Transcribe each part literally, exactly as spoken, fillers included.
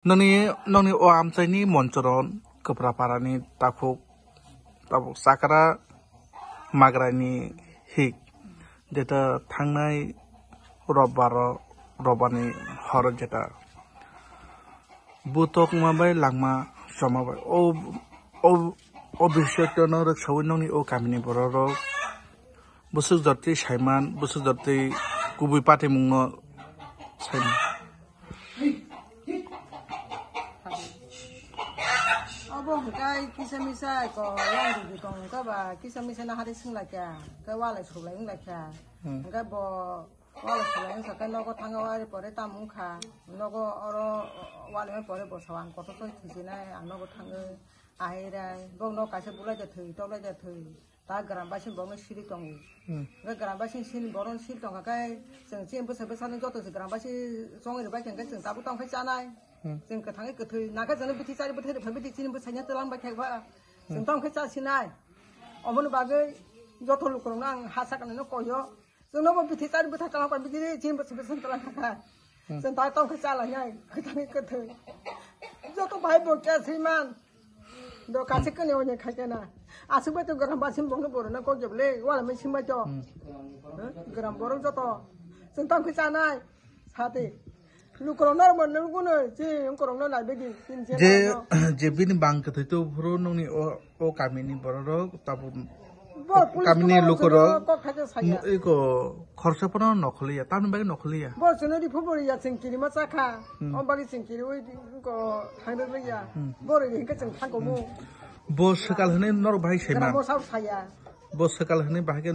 Noni, noni o amchaini monchoron Kapraparani takhuk, tabuk chakra magrani hik, jeta thangnai robbaro, robani horo jeta butok ma bai langma choma bai. O, o, o bisyo tono rwksaui noni o kamini bororok bwswk jotwi saiman, bwswk jotwi kubui patimungno saiman. Obo hwnkhe kisa misa ko yang rwgwi tong wngkha ba, kisa misa no hari swng lai kha, khe walai suklai wng lai kha. Hmm. Hwnkhe bo walai suklai wngkha khe nogo thangwi ari pore tamo wngkha. Nogo oro walai pore bo sawan kotor khe thwijinai ang nogo thangwi. Ahai rai, bo nok kaisa bulai ja thwi, toklai ja thwi. Ta gram bai sini borokno siri tongo. Hmm. Hwnkhe gram bai sini, sini borokno siri tongkha khe, chwng chini bwsa bwsano joto se gram bai sini chongwi rwbai khe hwnkhe chwng tabuk tong khe chanai. Hmm. Chwng kwthangwi kwthwi, nakhe chwngno bithi chari bwthai rwphai bithi chini bwsaino twlang bai khe ba. Chwng Hmm. tong khe chasinai. Oboni bagwi joto lukurokno ang ha saknaino koyo. Chwngno bo bithi chari bwthai twlang bai bithi chini bwsa bwsano twlang kha kha. Hmm. Chwng ta tong khe chala hinai, kwthangwi kwthwi. Joto bai bo khe swiman. Do kachi kani oni khai kana. Asuk bai to gram basim bongno borona kok jable, wala mai sing bai to. Hmm. Huh? Gram borok joto. Chwng tang khe chanai. Sati. Lukurok nor mon nung kuno, chi ungkorok no nai begi. Tin je, je bini bang kwthwi to phuru nungni o, o kamini borok rok, tabu Bo police kamini lukurok. Kok khaja saya. Iko khorsa phano nokholiya, tamni bagwi nokholiya. Bo chwngno ri phuburi ya chwng kirima chakha. Hmm. O bagwi chwng kiriwi ko thangdogya. Hmm. Bo ri hwnkhe chwng thango mu. Bo swkal hwnwi norok bahai saiman. Mo sao saya. Bo swkal hwnwi bahai khe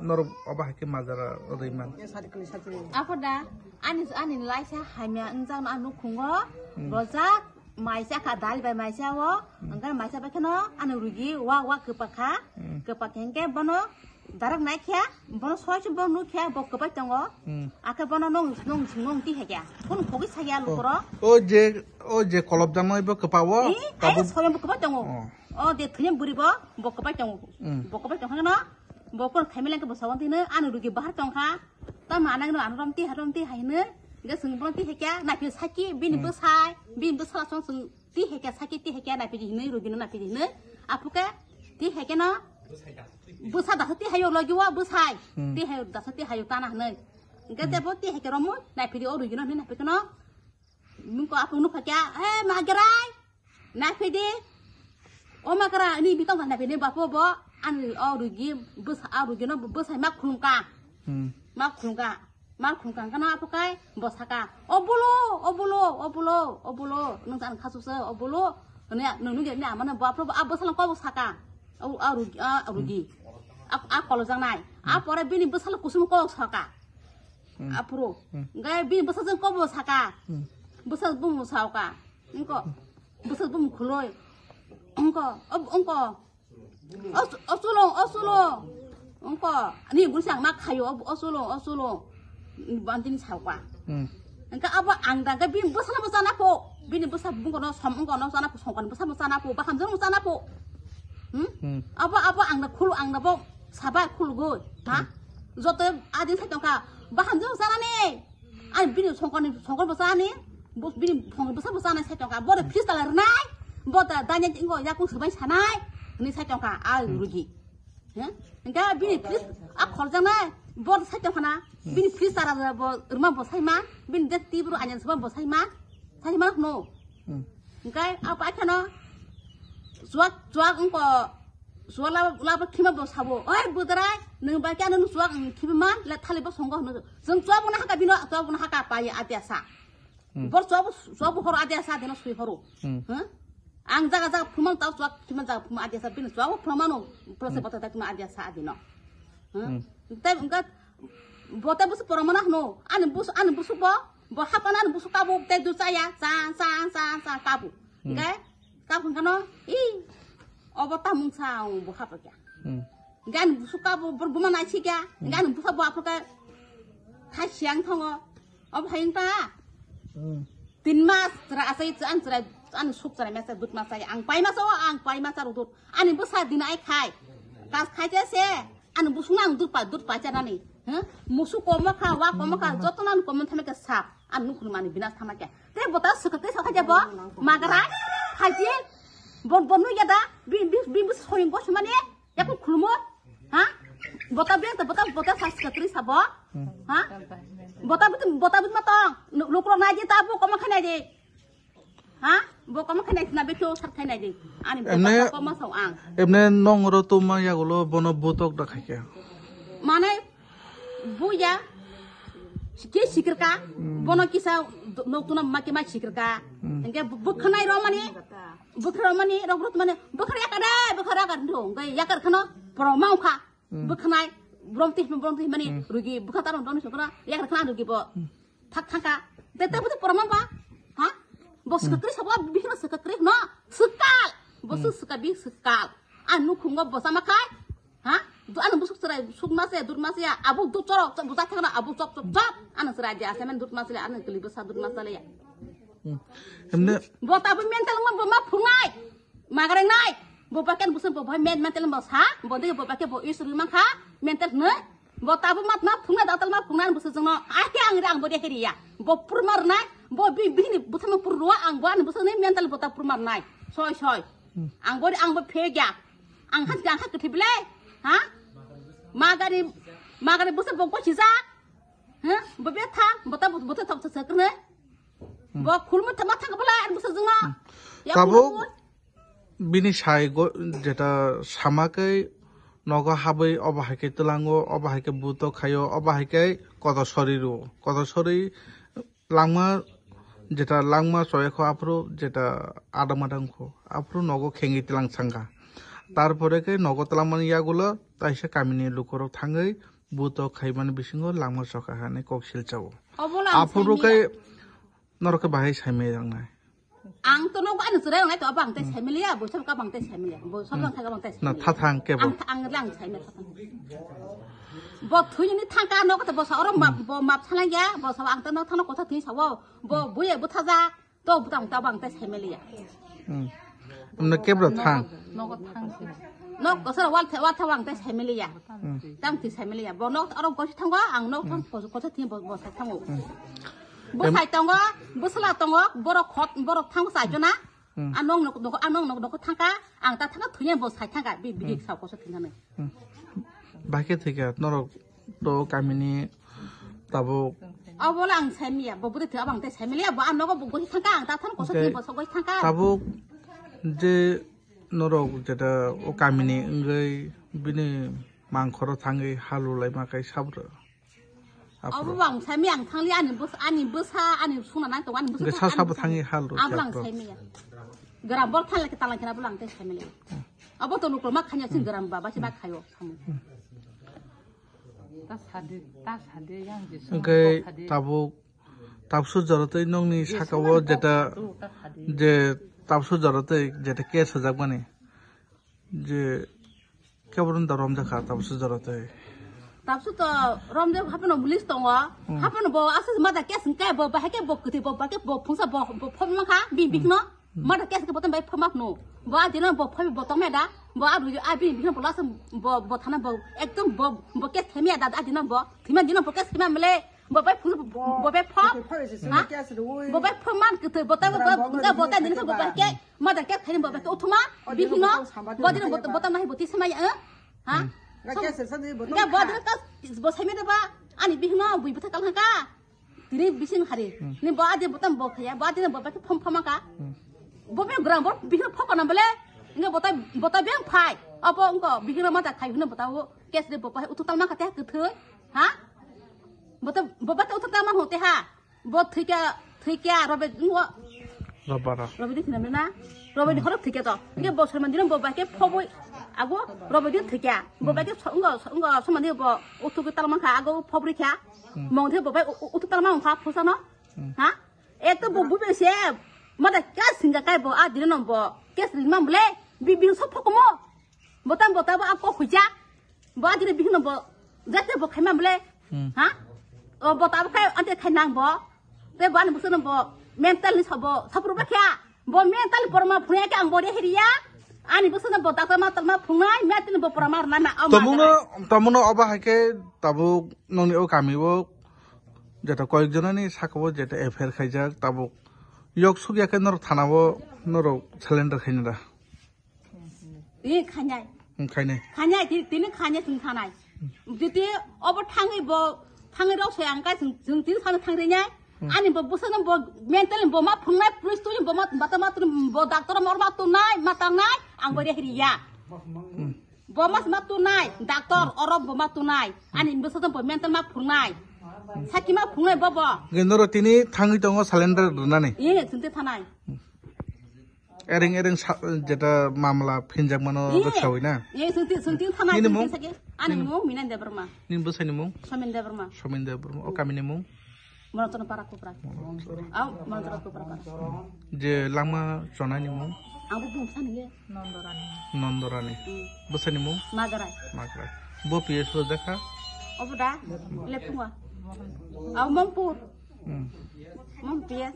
norok o bahai khe majra rwiman. Ye sadi kuli sadi. Apo da, ani, ani laisa hamya wngjakno ang nukhungo, Hmm. Bojak, maisa kha dal bai maisa o, Hmm. Hwnkhe maisa bai kheno ano rugi wa wa kwpak kha, Hmm. Kwpak hwnkhe bono darak nai khe, bono soi se bo nuk khe, bo kwpai tongo, Hmm. Akhe bono nong, nong, nong ti hai khe, phone khogwi saya Oh. Lukoro. O je, o je kolop jamai bo kwpa o, Eh, tabuk ai soi bo kwpai tongo. Oh. O de thwiyam buri bo, bo kwpai tongo. Hmm. Bo kwpai tongkha no, bo kon khaimileng khe bo sawan tino, ano rugi bahar tongkha, Tamo anang no ano rom ti ha rom ti hai hino. Ge sung bro ti hai kya na phi saki bini Hmm. Bwsai, bini bwsala song sung ti hai kya saki ti hai kya na phi hino rugi no na phi hino. Apu ke ti hai kya no. Bwsa da ti hayo logi wa bwsai. Hmm. Ti hayo da ti hayo tana hino. Ge te Hmm. Bo ti hai kya romu na phi o rugi no na phi no. Nung ko apu nung phakya, "Eh, ma gerai. Na phi di. O ma kara ni bitong na phi ni bapo bo. An o rugi bus a rugi no bus ma khulung ka. Hmm. Ma khulung ka. Ma khulung ka kana apu kai bo saka. O bolo, o bolo, o bolo, o bolo. Nung san khasu se o bolo. Ni nung nung ni amana bapo bo a bus lang ko saka. O a rugi, a rugi. A, a kolo jang nai. A pore bini bus lang kusum ko saka. Hmm. Apuro. Hmm. Gai bini bus jang ko bo saka. Hmm. Bus bu mu saka. Engko, bwswk bumung khuloi. Engko, ob-, engko. Os-, osulo, osulo. Engko, ani gursi ang ma khayo, ob-, osulo, osulo. Bantini sawa. Hmm. Engka abo ang dangka bini bwsala bwsana po. Bini bwsa bungko no som engko no sana po, songkon bwsa bwsana po, baham jong bwsana po. Hmm? Hmm. Abo, abo ang da khulu, ang da bo saba khulu goi. Ha? Hmm. Joto adin sa tongka, baham jong sana ne. Ani bini songkoni, songkon bwsa ani, bo-, bini songkon bwsa bwsa ani sai tongka. Bo de fridge tala rwnai, bo da danya ingo yakung swbai sanai, ni sai tongka, a Hmm. Rugi. He? Engka bini fridge a khorjaknai, bo sai tongkha na, Hmm. Bini fridge tara bo rwma bo saima, bini de tibru anya swbai bo saima, saima no. Hmm. Engkai a paikha no, chuak, chuak engko, Suwa labo, labo khima bo sabo, "Oi, budrai, nwng bai khe ano nung suwak, ang khima man, le thali bo songo," hwno. Chwng suwa bo na haka bino, suwa bo na haka pai adia sa. Hmm. Bor suwa bo, suwa bo horo adia sa dino sui horo. Hmm. Huh? Ang jaga jaga phumang tau suwak khima jaga phuma adia sa bino suwa bo phumano, plus Hmm. bota tak ma adia sa adino. Huh? Hmm. Tei engka bote busu poromana hwno, ani busu, ani busu bo, bo hapana ani busu kabo tei du chaya, cha, cha, cha, cha, kabo. Hmm. Engkai, Kap hwnkha no, i, obo tamung sa ang bo hapakya. Hmm. Gan busu kabo bor buma nai sikya, Hmm. Gan busa bo apaka khai siang thango. Obo hai ta. Hmm. Tin mas tra asai an tra an suk tra mesa dut masai ang pai masa o ang pai masa rudut. Ani busa dina ai khai. Kas khai se ani busu nang dut pa dut pa cha nani. Hmm? Musu komo kha, wa komo kha, joto nan komo thame ke sap. An nukhun mani binas thama ke. Te bota sukate sa khaja bo. Magara. Haji. Bon bon nu yada. Bi bi bi bi soying bo sumani. Yaku khulmo. Ha? Bota bi ta bota bota sa sukate sa bo. Ha? Bota bi bota bi matong. Lukro naji tabu komo khana di. Ha? Bo komo khainai sina be kyo sar khainai di. Ani bo Emne- komo sao ang. Emne nong ro to ma yagulo bono butok da khaike. Mane buya ke sikirka bono kisa nok tuna ma ke ma sikirka. Engke bukhanai ro mani bukhara mani ro brut mani bukhara yakade bukhara yakar ndo ngai yakar khano pro mau kha. Bukhanai brom tih brom tih mani rugi bukha taron don sokra yakar khana rugi bo. Thak thangka. Te te buti porma ba? Ha? Bo sekretari sabo bihino sekretari no. Sekal. Bo su sekabi sekal. Anu khungo bo sama kai. Ha? Do anu busuk serai sukma se durma se ya. Abu do choro chop buta thangna abu chop chop chop. Anu serai ja semen durma se anu keli besa durma se ya. Emne Bo tabu mental ma bo ma phunai. Magareng nai. Bo paken busun bo bhai men mental bo sa. Bo de bo paken bo is rima kha. Mental ne. Bo tabu mat ma phungna datal ma phungna busu jongno. Ai ke ang rang bo de heriya. Bo purmar nai. Bo bi bini buthama purwa ang bo ani busu ne mental bo ta purmar nai. Soi soi. Ang bo ang bo phegya. Ang hat ang hat kthi bile. Ha? Magari magari busu bo ko chija. Ha? Bo be tha bo ta bo ta thok thok sakne. Bo khulmu ta ma thang bala ani busu jongno. Ya Tabuk khulmu. Bini sai go-, jeta sama khe nogo habwi obo hai khe twlango, obo hai khe buto khaio, obo hai khe kodo sori rwo. Kodo sori langma jeta langma choya kho aphuru jeta adam adam kho. Aphuru nogo khengwi twlang sangkha. Tarpore khe nogo twlangmani yagulo taisa kamini lukurok thangwi buto khaimani bisingo langma chokha hinwi kok silchao. Obola ang Aphuru saimaya. Khe norok khe bahai saimai rangnai. Ang to nogo ani chwrai wngnai to, abo ang tei saimiliya, bo sabka bang tei saimiliya, bo sabka thangka bang tei Na saimiliya. Thathang kebo. Ang, ang lang saimiliya thathang. Bo thuyini thangka nogo to bo sa oro map, bo map salangya, bo sa ang to nok thano kotha thini sawo, bo buye buthaja, to butang ta bang tei saimiliya. Hmm. Amna kebra thang. Nogo thang se. Nok kosar wal the, wal thawang tei saimiliya. Hmm. Tang ti saimiliya. Bo nok oro gosi thango, ang nok thang kotha thini bo, bo sa thango. Hmm. Bo Em- sai tongo, bo sala tongo, borok khot, borok thango sa jona. Hmm. Anong nok nok anong nok nok thangka, ang ta thangka thuya bo sai thangka, bi bi sa koso thangka nai. Hmm. Bahai khe thwikha norok to kamini tabuk. Obo le ang saimiya, bo bwtwi thwi abang tei saimiliya, bo ang nogo bo gosi thangka, ang ta thang koso Oke. Thangka, bo so gosi thangka. Tabuk je norok jeta o kamini wngwi bini mangkhoro thangwi halu laima kai sabra. Abo bang saimi ang thangli ani bus ani busa ani suna nang tong ani busa Ge sa ani sabo busa. Thangi hal ro Abo lang siap ro. Saimi ya. Gram bol thang lagi talang kena bulang tei saimi le. Abo to lukro ma khanya sin gram ba ba si ba khayo samu. Ta sade ta sade yang je suna Engke ko sade. Tabuk tabsu jorotoi nongni Je saka suna o ko jeta tu ta sade. Je tabsu jorotoi jeta ke sajak mani. Je keboro da romjakha tabsu jora tei. Tabsu to romjak hapeno list tongo. Hmm. Hapeno bo aswk mada case hwnkhe bo bahai khe bo kwthwi bo bahai khe bo phungsa bo bo phobma kha bi bikno. Hmm. Mada case khe bo tong bai phobma phno. Bo adino bo phobi bo tongmeda. Bo aru abi bikno bo last bo bo thana bo ekdom bo bo case khemya da adino bo. Thima dino bo case khemya mele. Bo bai phung bo bai phom. Ha? Bo bai phom man kete bo ta bo ta bo ta din bo bai ke. Ma da ke khaini bo bai ke uthuma. Bihino. Bo din bo ta bo ta nahi bo ti sama ya. Ha? Nga ke se sa di bo ta. Bo din ka bo sai me da ba. Ani bihino bui bo ta kal ka. Tini bising hari. Ni bo adi bo ta bo khaya. Bo adi bo bai ke phom phom ka. Bo be gram bo bihino phok na bole. Nga bo ta bo ta beng phai. Abo ngo bihino ma da khai hino bo ta bo. Kes de bo bai uthu tal ma ka te kete. Ha? Bo ta bo bai ke uthu tal ma ho te ha. Bo thwikya, thwikya, robe, ngo. Robara. Robe di thina na? Robe di horok thwikya to. Nge bo soi mandino bo bai ke phoboi ago robe di thwikya. Bo bai ke so-, ngo, so-, ngo somani bo uthuk talma kha ago phobri kha. Mong the bo bai u-, u-, uthuk talma kha phusano. Ha? Ek to bo bube se. Mada kya singa kai bo a dino no bo. Kes ri mam le. Bi bi so phokomo. Botam botam bo ako huja. Bo adire bihino bo jate bo khaima bole. Hmm. Ha? O bo tabo khai ante khai nang bo. Te bo ani busu bo mental ni sabo sapru ba kya. Bo mental porma phune ke ang bo de hiriya. Ani bwsano bo daktor ma tongma phungnai, ma tini bo pora mar nana, o ma Tomungno, tomungno obo hai khe tabuk nongni o kami o jeta koyek jonani saka o jeta F I R khaijak tabuk. Yok sukya khe norok thana o norok surrender khaina da? Ee, khainai. Hmm, khainai. Khainai, ti-, tini khainai, chwng thanai. Jiti obo thangwi bo, thangwi rok se ang kai chwng, chwng tini sana thangri nai. Hmm. Ani bo bwsano bo mental bo ma phungnai, police tuli bo ma, bata ma tuli bo doctor ma ma tunai, ma tangnai, ang bo rehri ya. Hmm. Bo ma ma tunai, doctor oro bo ma tunai. Ani bwsano bo mental ma phungnai. Saki ma phungnai bo bo. Ge noro tini thangwi tongo surrender rwnani. Ee, chwng te thanai. Ereng ereng sa-, jeta mamla phinjak mano Ye. Rwksawi na. Ye, sungti, sungti thana Nini sungti mung? Sake. Ani Nini mung Minan Debbarma. Nini bwsai ni mung? Somin Debbarma. Somin Debbarma. O kami ni mung? Monoton Para Kupra. Au, Monoton Kupra Para. Je langma chonai ni mung? Ang bo bung sani ye. Nondorani. Nondorani. Hmm. Bwsai ni mung? Magarai. Magarai. Bo P S o jakha? Obo da? Lepungwa. Au Mongpur. Hmm. Mong P S.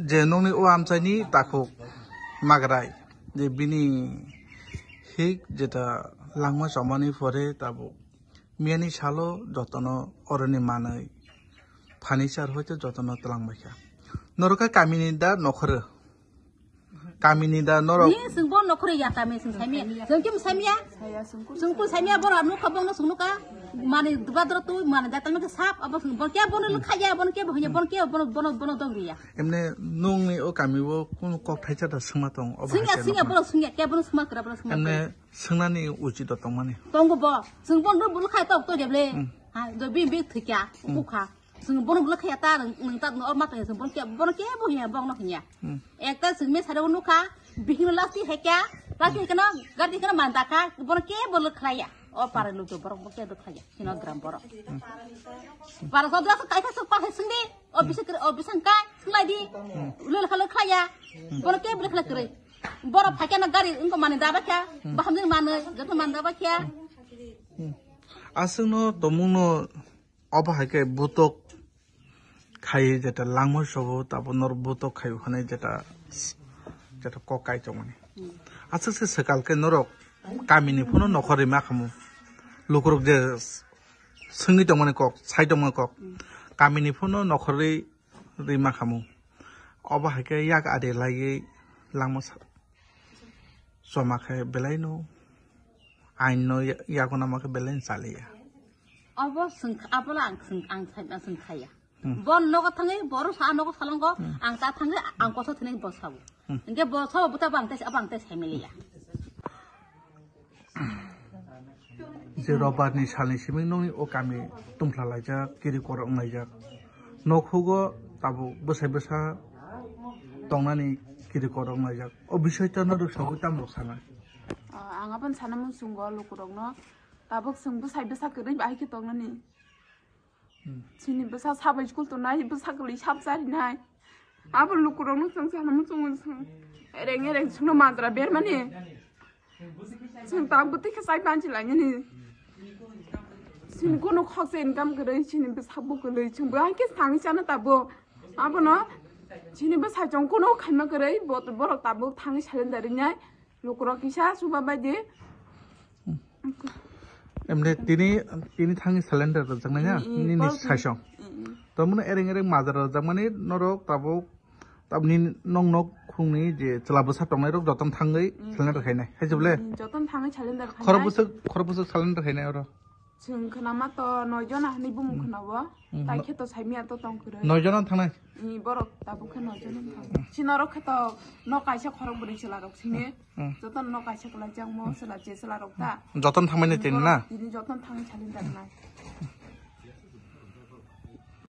Je nongni o amchaini takhuk Magrai, je bini hik jeta langma chomani pore tabuk miyani salo jotono oroni manwi furniture hoite jotono twlangbaikha. Norokha kamini da nokhoro? Kamini da norok? Ni sing bo nokhoro ya kami sing samia. Sing kim samia? Sungkul samia bora nukha bongno sung nukha. Mani dubadro tu mani datal nukha sap abo sung bo kya bono lukha ya bono kya bono bono kya bono bono bono dogri ya. Emne nungni o kami o kunu kok thaisa da singma tong obo Singya hai singya khe bono singya kya bono singma kra bono singma. Emne singnani uchi da tongmani. Tongo bo sing bono bulu khai tok to jeble. Hmm. Ha do bi bi thikya Hmm. Ukha. Sing bono bulu khai ta nung ta no ma ta sing bono kya bono kya bo ya bono kya. Hmm. Ekta sing me sare nukha. Bihino lasti hekya, lasti hekya no, gardi hekya no mandaka, bono ke bolo khlaiya. O para luto borok bo ke do khlaiya, sino gram borok. Para so dasa kaisa so para singdi, o bisik, o bisang kai, singlai di, ulel khalo khlaiya, bono ke bolo khlai kre. Borok phakya no gari, ingko mani daba kya, baham din mano, joto man daba kya. Aswkno tomungno Obo hai khe butok khai jeta langma sobo, tabo nor butok khai hwnwi jeta, jeta kok kai tongmani. Aswk se swkal khe norok kamini phano nokhorwi ma khamu. Lukurok je swngwi tongmani kok, sai tongmani kok. Kamini phano nokhorwi rwi ma khamu. Obo hai khe yak ari laiwi langma sa-, choma khe belai no ain no ya-, yago nama khe belai no chaliya. Obo swng kha-, abola ang swng, ang sai, ang swng khaya. Hmm. Bon nogo thangwi, boro sa nogo salongo, Hmm. Ang ta thangwi, ang koso thini bo sabo. Hmm. Hingke bo sabo buta bo ang tai, abo ang tai sai maliya. Je robar ni salni simi nongni o kami tungphla laijak, kiri korok wng laijak. Nokhugo tabuk bwsai bwsa tongnani kiri korok wng laijak. O bisoi tano rwsogwi tamo rok sana? Ah, ang aboni sana muchungo lukurokno tabuk chwng bwsai bwsa kwrwi bahai khe tongnani. Hmm. Chini bwsa sabai school tongnai, bwsa kwlwi sap charinai. Abo lukurokno chwng sana muchungo chwng. Ereng ereng chwngno mantra bermani. Chwng tabuk twi khe chai panchi lainani. Chini kono khoksa income kwrwi, chini bwsa bo kwlwi, chwng bo hai khe thangwi chana tabuk. Abono chini bwsa chwng kono khaima kwrwi, bo-, borok tabuk thangwi surrender rinai. Lukurok kisa suba bai di. Emne tini, tini thangwi surrender rwjaknai na? Mm, mm, nini kok saisong. Mm, mm. Tamoni ereng ereng majra rwjakmani norok tabuk, tabni nong nok khungni je chwla bwsa tongnai rok joton thangwi Mm. Surrender khainai. Hai jable? Mm, joton thangwi surrender khainai. Khorok bwswk, khorok bwswk surrender khainai oro? Chwng khwnama to noi jona hinwi bumung Mm. Khwnao. Mm, Tai no- khe to saimia to tong kwrwi. Noi jona thangnai? Ni borok tabuk khe noi jona thang. Sinorok khe to nok kaisa khorok bwrwi chwla rok sini. Hmm. Joto nok kaisa kwlai chang mo chwla je chwla rok ta. Joto thangmani tini na? Borok tini joto thangwi salin dak nai.